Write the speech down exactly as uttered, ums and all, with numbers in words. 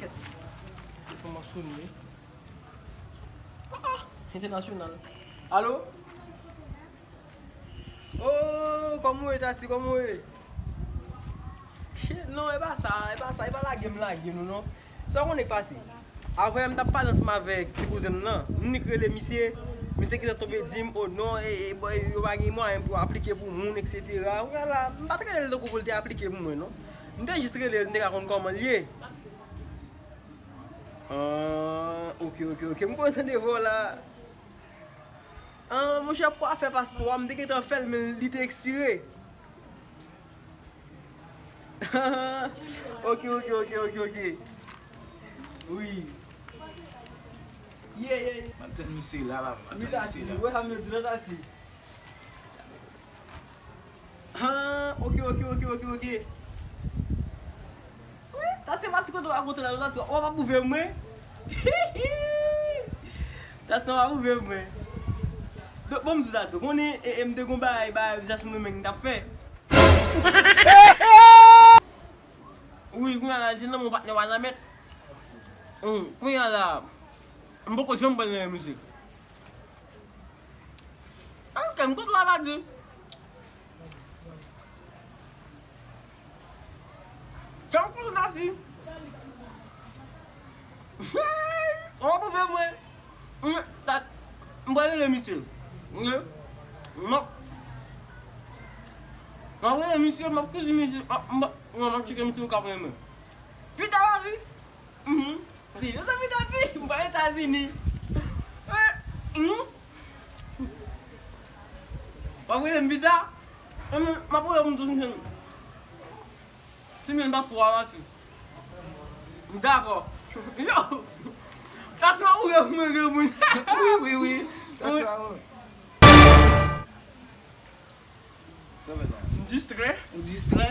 Kèt. Telefòn mwen ap sonnen wi. Ah, ah, entènasyonal. Alo? Oh, kòman w ye, Tati? Kòman w ye? Shit, non, e pa sa, e pa sa, e pa lage m lage nou, non. Sa w konnen k pase? Avè m t ap pale ansanm avèk ti kouzen m nan. M nik rele misye, misye gentan tonbe di m, oh non, e, e, bon, yo pa gen mwayen pou aplike pou moun, et cetera. Kounye a la, m pa t rele l tankou pou l te aplike pou mwen, non. M te jis rele l, m te ka konn kòman l ye. Ah, ok, ok, ok. M kontan de vwa w la. Ah, monchè, pou afè paspò a, m te gentan fè l, men li te ekspire. Ok, ok, ok, ok, ok. Wi. Yeah, yeah. M ap tann misye la, la, m ap tann misye la. Wi, Tati, wè sa m di la, Tati. Ah, ok, ok, ok, ok, ok. Wi, Tati, se pa ti kote w rakonte la, non, Tati, w ap apwouve mwen. Tati, w ap apwouve mwen. Donk, bon, m di w, Tati, w konnen, e, e, m te gon bagay, bagay, vizaj nan men m t ap fè. Wi, kounye a la, li te nan men yon patnè Wanament. Hum, kounye a la, m poko janm pral nan mizik. An, kè m kote la va di. Kè m kote la di. An, pou fè mwen. Mwen, ta, m pral rele misye. Ok? M ap, m ap rele misye, m ap kouri misye, m ap, m ap, non, m ap tcheke misye, m ka pran mwen. Pita, vas-y. Mhm. Wi, mezanmi, Tati, m pa Etazini. Eh, mhm. W ap rele m pita? Eh, men, m ap rele w pou m tou, si m jwenn, si m jwenn paspò a, Tati. M dakò. Yo! Tati, m ap rele pou mwen, rele pou mwen. Wi, wi, wi. Tati, w ap rele. M distrè. Ou distrè?